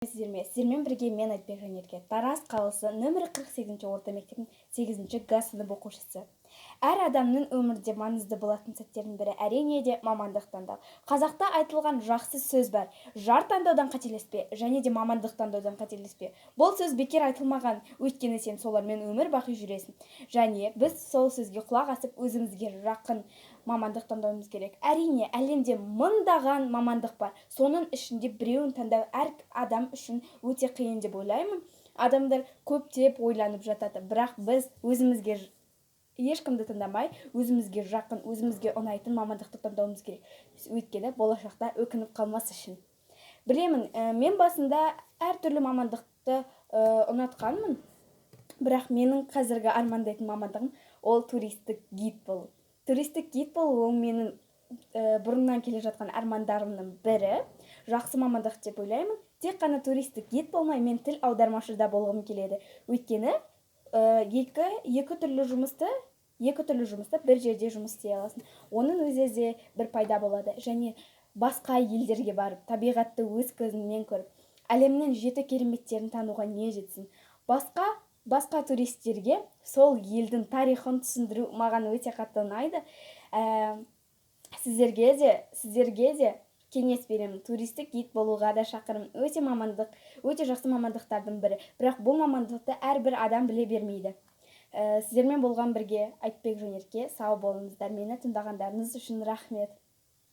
Сәлеметсіздер ме? Сіздермен бірге мен, Айтбек Жанерке, Тараз қаласы нөмірі 48 орта мектебінің 8 г сынып оқушысы. Әр адамның өмірде маңызды болатын сәттердің бірі, әрине де, мамандық таңдау. Қазақта айтылған жақсы сөз бар: «Жар таңдаудан қателеспе және де мамандық таңдаудан қателеспе». Бұл сөз бекер айтылмаған, өйткені сен солармен өмір бақи жүресің. Және біз сол сөзге құлақ асып, өзімізге жақын мамандық таңдауымыз керек. Әрине, әлемде мыңдаған мамандық бар, соның ішінде біреуін таңдау әр адам үшін өте қиын деп ойлаймын. Адамдар көптеп ойланып жатады, бірақ біз өзімізге, ешкімді тыңдамай, өзімізге жақын, өзімізге ұнайтын мамандықты таңдауымыз керек, өйткені болашақта өкініп қалмас үшін. Білемін, мен басында әртүрлі мамандықты ұнатқанмын, бірақ менің қазіргі армандайтын мамандығым ол туристік гид болу. Туристік гид болу ол менің бұрыннан келе жатқан армандарымның бірі. Жақсы мамандық деп ойлаймын. Тек қана туристік гид болмай, мен тіл аудармашы да болғым келеді, өйткені екі түрлі жұмысты бір жерде жұмыс істей аласың, оның өзі де бір пайда болады. Және басқа елдерге барып, табиғатты өз көзіңмен көріп, әлемнің жеті кереметтерін тануға не жетсін? Басқа туристерге сол елдің тарихын түсіндіру маған өте қатты ұнайды. Сіздерге де кеңес беремін, туристік гид болуға да шақырамын. Өте жақсы мамандықтардың бірі, бірақ бұл мамандықты әрбір адам біле бермейді. Сіздермен болған бірге Айтбек Жанерке. Сау болыңыздар, мені тыңдағандарыңыз үшін рахмет.